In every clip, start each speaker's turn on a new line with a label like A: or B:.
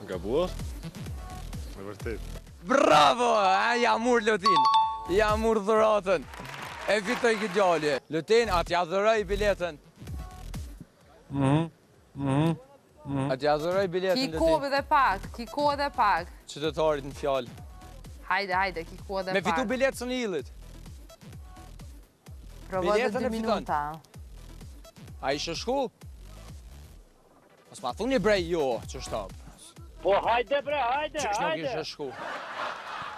A: Gabuar? E vërtet.
B: Bravo! A, ja mur Lutin. Ja mur dhuratën. E fitoi këtë djali. Lutin, a t'ja dhuroj biletën?
A: Mhm. Mhm.
B: Mhm. A t'ja dhuroj biletën,
C: Ki
B: Lutin?
C: kohë edhe pak, ki kohë edhe pak.
B: Qytetarit në fjalë.
C: Hajde, hajde, ki kohë edhe
B: Me
C: pak.
B: fitu biletë Sunny Hillit.
C: Provo edhe
B: biletën
C: dy
B: e fiton.
C: minuta.
B: A ishe shku? Mos ma thuni bre jo, që shto.
D: Po hajde bre, hajde,
B: Qysh nuk
D: hajde.
B: ishe shku?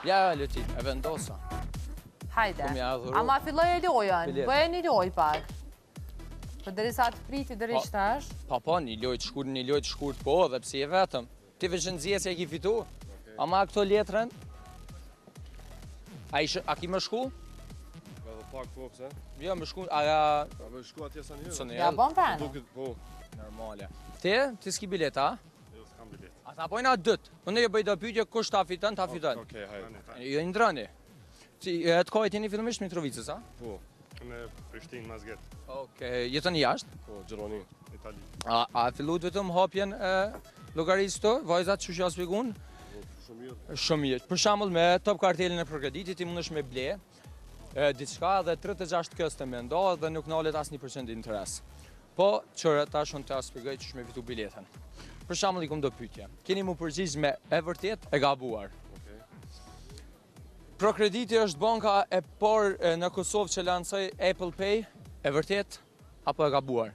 B: Ja, ja, Lutin, e vendosa.
C: Hajde.
B: Po m'ja dhuru.
C: Ama filloj e lojën,
B: Biletën.
C: bëje një lojë pak. Po derisa të priti deri
B: Po.
C: qëtash.
B: Pa, po, një lojë të shkurt, një lojë të shkurt, po, dhe pse je vetëm. Ti veç nxje se e ki fitu. Ama këto letrën, a, ishe, a ki më shku?
A: Edhe pak po, pse?
B: Jo, më shku, a ja...
A: A më shku atje sa një?
B: Sunny
C: Ja
B: Hill,
C: bon venin.
A: Duket, po.
B: normale. Ti, ti s'ki bileta, a?
A: Jo, s'kam biletë.
B: A ta bojna dytë. Unë e bëj do pyetje, kush ta fiton, ta fiton.
A: Okej, hajde.
B: Jo, i ndroni. Ti, e të kajt jeni fillimisht Mitrovicës, a?
A: Po,
E: Në Prishtinë, Mazget,
B: Okej, jetoni jashtë?
A: po, Gjermani.
E: Itali.
B: A, a fillut vetëm hapjen e llogarisë këto, vajzat që ja shpjegun?
A: Po, shumë mirë.
B: Shumë mirë. Për shembull me top kartelin e ProKreditit ti mundesh me ble e, diçka dhe 36 këste me nda dhe nuk nalet asnjë përqind interes. Po, qëre tash unë të shpjegoj qysh me fitu biletën. Për shembull i kom do pyetje. Keni mu përgjigj me e vërtet e gabuar.
A: Okej.
B: ProKrediti është banka e parë e, në Kosovë që lansoi Apple Pay, e vërtet apo e gabuar?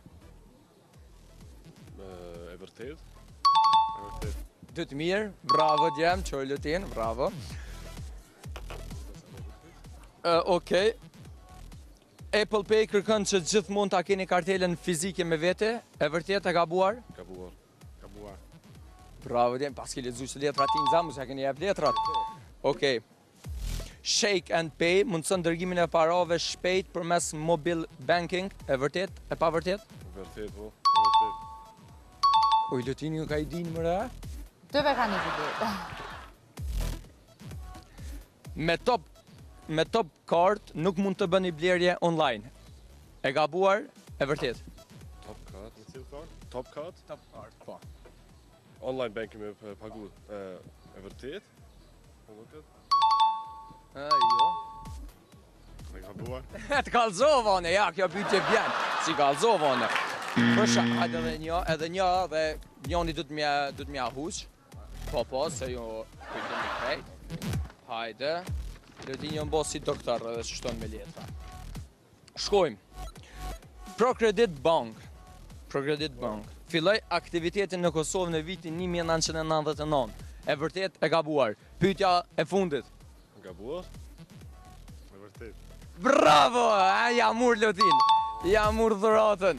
A: E, e vërtet?
E: E vërtet.
B: Dy të mirë, bravo djem, qoj Lutin, bravo. E, Okej. Apple Pay kërkon që gjithmonë ta keni kartelën fizike me vete, e vërtet e gabuar?
A: Gabuar.
E: Gabuar.
B: Bravo djem, pas ki lexu që letrat i nxamu, s'ja keni jep letrat. Okej. Shake and Pay mundëson dërgimin e parave shpejt përmes mobile banking, e vërtet, e pa vërtet?
A: Vërtet, po.
E: E vërtet.
B: Oj, Lutini ju ka i din mëre?
C: Dëve ka një biletë.
B: Me top me top card nuk mund të bëni blerje online. E gabuar, e vërtet.
A: Top card.
E: Në cilë card?
A: Top card?
B: Top card, po.
A: Online banking me e, pagu. E, e vërtet? Po duket?
B: E, jo.
E: E gabuar.
B: Të kallzova unë, ja, kjo pyetje vjen. Si kallzova unë. Për sha, hajde edhe një, edhe një dhe njëni du të mja, du të mja huq. Po, po, se ju po i dini krejt. Hajde. Lodin jo mbo si doktor edhe që shton me letra. Shkojmë. ProCredit Bank. ProCredit Bank. Filloi aktivitetin në Kosovë në vitin 1999. E vërtet e gabuar. Pyetja e fundit.
A: Gabuar?
E: E vërtet.
B: Bravo! A, ja mur Lutin. Ja mur dhuratën.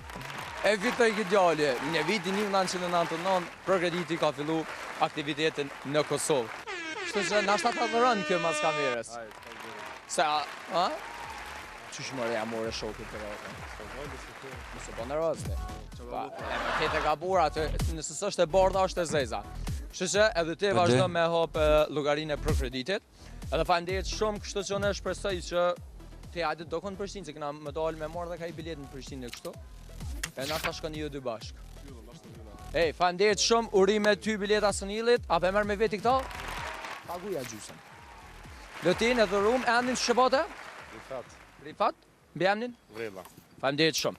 B: E fitoi këtë djali. Në vitin 1999 ProKrediti ka fillu aktivitetin në Kosovë. Kështu që nashta ta dhuron kjo mas kamerës.
A: Hajde, faleminderit.
B: Se a, a? Qysh more ja more shokut dhuratën?
A: S'ka hajde, se kjo.
B: Mos e bën nervoz ti.
A: Qa
B: Pa, e vërtet e gabuar atë, nëse s'është e bardha është e zeza. Kështu që edhe ti
F: Po,
B: vazhdo
F: de.
B: me hap e, llogarinë e ProKreditit. Edhe faleminderit shumë, kështu që unë shpresoj që ti hajde do kon në Prishtinë, se kena më dalë me marrë dhe ka i biletë në Prishtinë e kështu. E na ta shkoni ju dy bashkë. Ej, faleminderit shumë, urime ty bileta Sunny Hillit, a pe merr me veti këto? Paguja gjysën. Lutin e dhurum, emnin që shëbote?
E: Rifat.
B: Rifat, mbi emnin?
E: Vrella.
B: Faleminderit shumë.